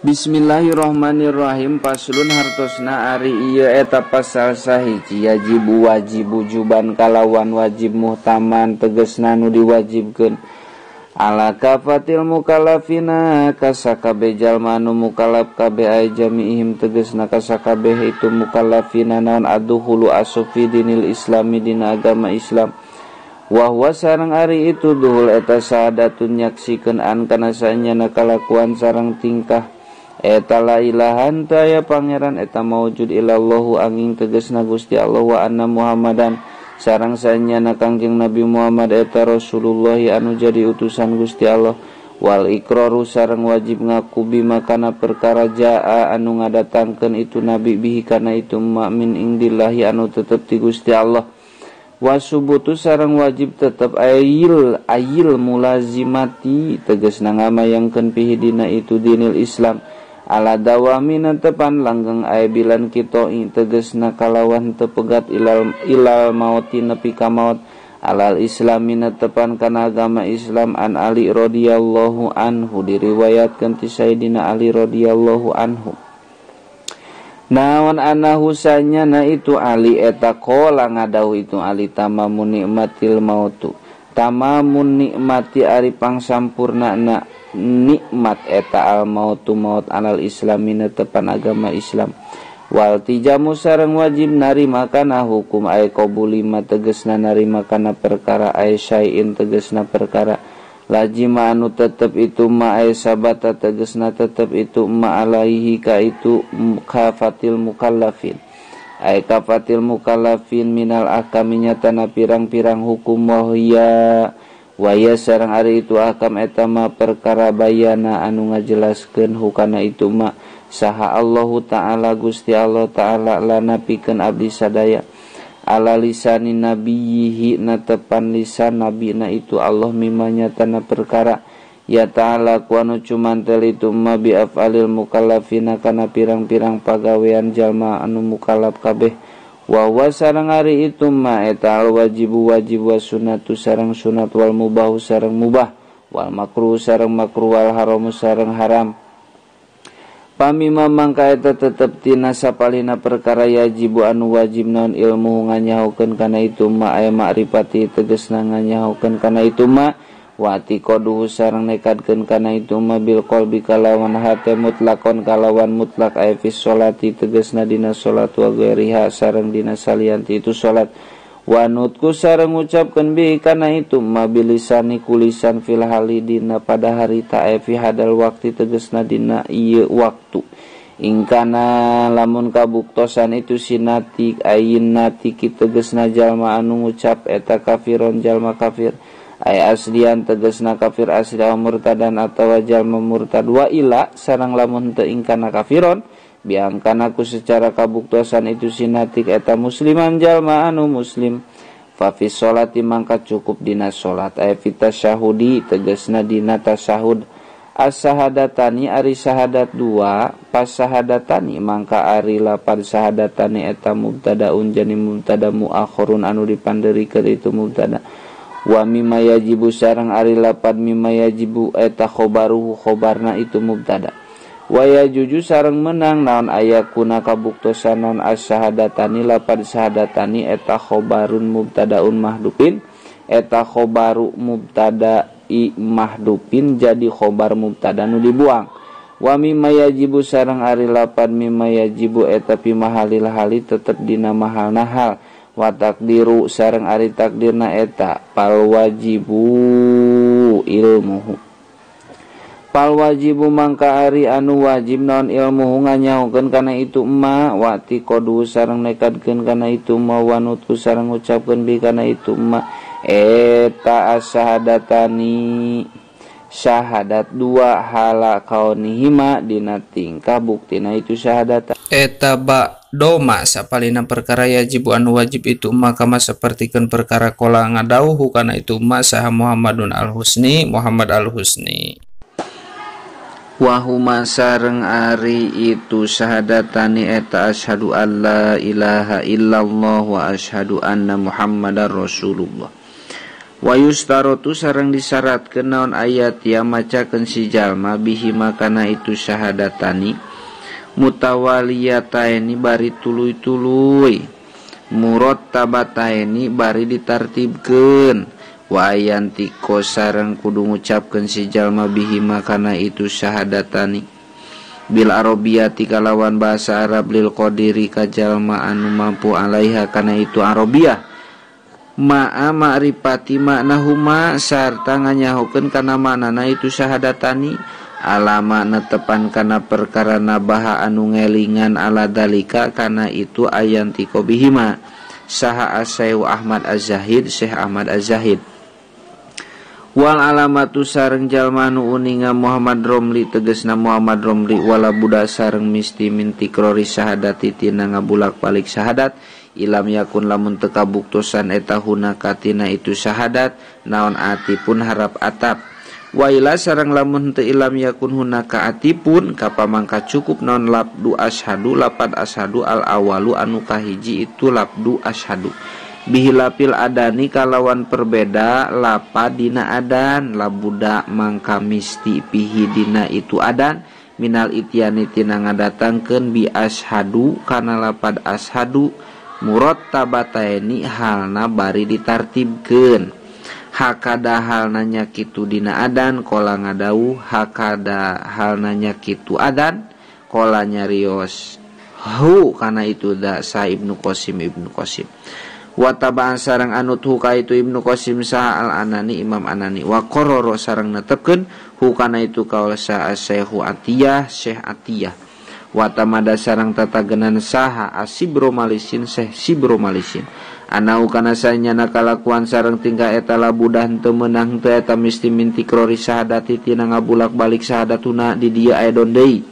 Bismillahirrahmanirrahim. Paslon hartosna ari ieu eta pasal sahiji yajibu wajib wujuban kalawan wajib muhtaman tegesna nu diwajibkeun ala kafatil mukallafina kasakabe jalma nu mukallaf kabeh ay jamiihim tegesna kasakabeh itu mukallafina naon aduhulu asufi dinil islami dina agama Islam wa huwa sareng ari itu duhul eta sahadatun nyaksikeun an kana sanyana kalakuan sareng tingkah eta la ilaha anta ya pangeran eta maujud ilallahu angin tegesna Gusti Allah wa anna Muhammadan sareng sanyana Kangjeng Nabi Muhammad eta Rasulullah anu jadi utusan Gusti Allah wal iqraru sareng wajib ngaku bima kana perkara jaa anu ngadatangkeun itu nabi bihi kana itu mukmin indillahi anu tetep ti Gusti Allah wasubutu sareng wajib tetep ayil ayil mulazimati tegesna ngamayangkeun pihi dina itu dinil Islam ala dawami tepan langgeng aya bilan kita tegesna kalawan tepegat ilal ilal mauti nepi ka maut alal islami tepan kana agama Islam an Ali radhiyallahu anhu diriwayatkeun ti Sayyidina Ali radhiyallahu anhu naon anahu sanyana itu Ali eta qala ngadauh itu Ali tamamun nikmatil mautu tamamun nikmati ari pangsampurnana nikmat eta al mautu maut alal islami tepan agama Islam wal tijamu sareng wajib narima kana hukum ay qabulima tegesna narima kana perkara ay syai'in tegesna perkara lajima anu tetep itu ma ay sabata tegesna tetep itu ma alaihi ka itu kafatil mukallafin ay kafatil mukallafin minal ahkami nyatana pirang-pirang hukum wahya waya sareng ari itu ahkam eta ma perkara bayana anu ngajelaskeun hukana itu ma saha Allahu ta'ala Gusti Allah ta'ala lana pikeun abdi sadaya ala lisani nabiyhi natepan lisan nabina itu Allah mimma nyatana perkara ya ta'ala ku anu cumantel itu ma bi af'alil mukallafina kana pirang-pirang pagawean jalma anu mukallaf kabeh wa huwa sareng ari itu ma eta al wajibu wajib wa sunnatu sareng sunat wal mubahu sareng mubah wal makruh sareng makruh wal haramu sareng haram pamima mangka eta tetep tina sapalina perkara yajibu anu wajib naon ilmu nganyahokeun kana itu ma aya makrifati tegesna nganyahokeun kana itu ma wa atiqaduhu sareng nekadkeun kana itu ma bil qalbi kalawan hate mutlakon kalawan mutlak aya fi sholati tegesna dina salat wa ghairiha sareng dina salianti itu salat wa nutku sareng ngucapkeun bi kana itu ma bilisani kulisan fil hali dina pada harita aya fi hadal waqti tegesna dina ieu waktu ingkana lamun kabuktosan itu sinatik ayin natiki tegesna jalma anu ngucap eta kafiron jalma kafir ay aslian tegesna kafir asli murtadan atawa jalma murtad wa ila sareng lamun teu ingkana kafiron biangkana ku secara kabuktosan itu sinatik eta musliman jalma anu muslim fa fi sholati mangka cukup dina salat ay fi tasyahudi tegesna dina tasyahud as-sahadatani ari syahadat dua pas syahadatani mangka ari lapan syahadatani eta mubtadaun jani mubtada muakhirun anu dipanderikeun itu mubtada wa mimma yajibu sareng ari lapad mimma yajibu eta khobaruhu khobarna itu mubtada wa yajuju sareng menang naon ayakuna kabuktosan naon as-syahadatani lapad syahadatani eta khobarun mubtadaun mahdupin eta khobaru mubtada'i mahdupin jadi khobar mubtada nu dibuang wa mimma yajibu sareng ari lapad mimma yajibu eta fi mahalil hali tetep dina mahalna hal wa takdiru sareng ari takdirna eta pal wajibu ilmuhu pal wajibu mangka ari anu wajib naon ilmuhu nganyahokeun kana itu ma wa tiqadu sareng nekadkeun kana itu ma wa nutku sareng ngucapkeun bi kana itu ma eta asyahadatani syahadat dua hala kaunihima dina tingkah buktina itu syahadat eta ba doma sapalina perkara yajibu anu wajib itu maka ma sapertikeun perkara kola ngadauhu kana itu ma saha Muhammadun al-Husni Muhammad al-Husni wa huma sareng ari itu syahadatani eta asyhadu alla ilaha illallah wa asyhadu anna Muhammadar Rasulullah Wa yustarotu sareng disyaratkeun naon ayat ya macakeun si jalma bihi makana itu syahadatani mutawaliyataini bari tuluy-tuluy murattabataini bari ditartibkeun wa ayantiko sareng kudu ngucapkeun si jalma bihi makana itu syahadatani bil arabiyati kalawan bahasa Arab lil qadiri ka jalma anu mampu alaiha kana itu arabiyah ma'a ma'rifati maknahuma sarta nganyahokeun kana maknana itu syahadatani alama netepan kana perkara nabaha anu ngelingan ala dalika kana itu ayantiko bihima saha asyu Ahmad Az-Zahid Syekh Ahmad Az-Zahid wal alamatu sareng jalma anu uninga Muhammad Romli tegesna Muhammad Romli wala buda sareng misti mintikrori syahadati tina ngabulak-balik syahadat ilam yakun lamun teu kabuktosan eta huna katina itu syahadat naon atipun harap atap waila sareng lamun teu ilam yakun hunaka atipun kapamangka cukup naon labdu asyhadu lapad asyhadu al awalu anu kahiji itu labdu asyhadu bihilapil adani kalawan perbeda lapa dina adan labuda mangka misti pihi dina itu adan minal ityani tina ngadatangkeun bi asyhadu kana lapad asyhadu murattabataini halna bari ditartibkeun hakada halna nya kitu dina adan kola ngadauh hakada halna nya kitu adan kola nyarios hu kana itu da sa Ibnu Qasim Ibnu Qasim wa tabaan sareng anut hu ka itu Ibnu Qasim saha al Anani Imam Anani wa qarara sareng netepkeun hu kana itu kaul sa Syekh Atiyah Syekh Atiyah wa tamada sareng tatagenan saha Asibro Malisin Syekh Sibro Malisin anau kana sanyana kalakuan sareng tingkah eta labudah teu meunang teu eta misti mintikrori syahadati tina ngabulak-balik syahadatuna di dieu aya don deui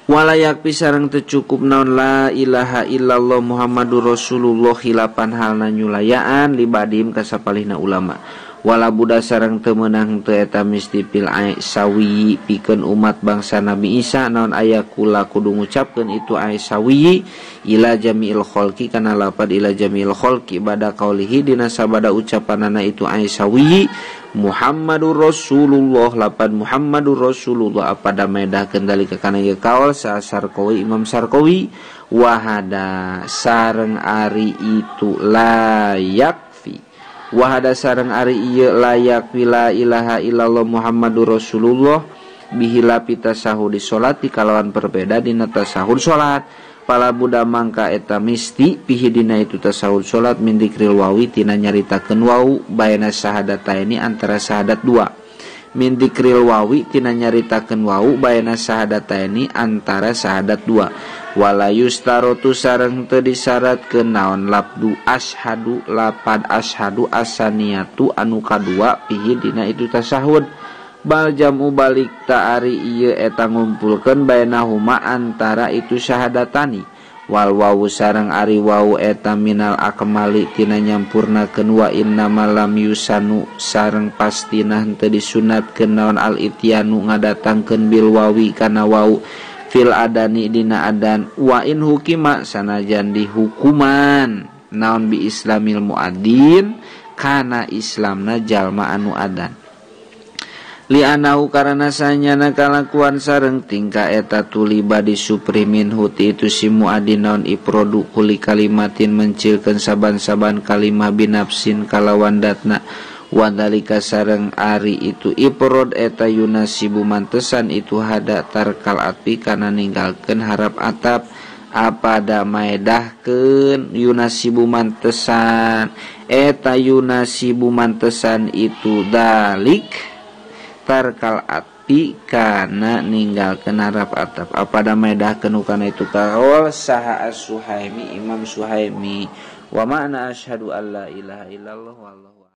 walayak pisareng teu cukup naon la ilaha illallah Muhammadur Rasulullah hilapan halna nyulayaan libadim ka sapalihna ulama wala buda sareng teu meunang teu eta misti pil aisawi pikeun umat bangsa Nabi Isa naon aya kula kudu ngucapkeun itu aisawi ila jami'il khalqi kana lapad ila jami'il khalqi bada qaulihi dina sabada ucapanana itu aisawi Muhammadur Rasulullah lapad Muhammadur Rasulullah apada medahkeun dalika kana ieu kaul sa Sarkowi Imam Sarkowi wahada sareng ari itu layak wahada sareng ari ieu layak la ilaha illallah Muhammadur Rasulullah bihilapi tasahudi salati kalawan perbeda dina tasahud salat pala buda mangka eta misti pihi dina itu tasahud salat min dikril wawi tina nyaritakeun wau baina syahadataini antara syahadat dua min dikril wawi tina nyaritakeun wau baina syahadataini antara syahadat dua wala yustarotu sareng teu disyaratkeun naon labdu asyhadu lapad asyhadu asaniyatu anu kadua pihi dina itu tasahud bal jamu balik ta ari ieu eta ngumpulkeun bainahuma antara itu syahadatani wal wawu sareng ari wawu eta minal akmali tina nyampurnakeun wa inna malam yusanu sareng pastina henteu disunatkeun naon al ityanu ngadatangkeun bil wawi kana wawu fil adani dina adan wa in hukima sanajan dihukuman naon bi islamil muadin kana islamna jalma anu adan li'anahu karana sanyana kalakuan sareng tingkah eta tuliba disuprimin huti itu si muadin naon iprodu kuli kalimatin mencilkeun saban-saban kalimah binafsin kalawan datna wadalika sareng ari itu iprod eta yunasibu mantesan itu hada tarkal atpi kana ninggalkeun harap atap apada maedahkeun yunasibu mantesan eta yunasibu mantesan itu dalik tarkal atpi kana ninggalkeun harap atap apada maedahkeun kana itu kaul saha As-Suhaimi Imam Suhaimi wa ma'na asyhadu alla ilaha illallah wallahu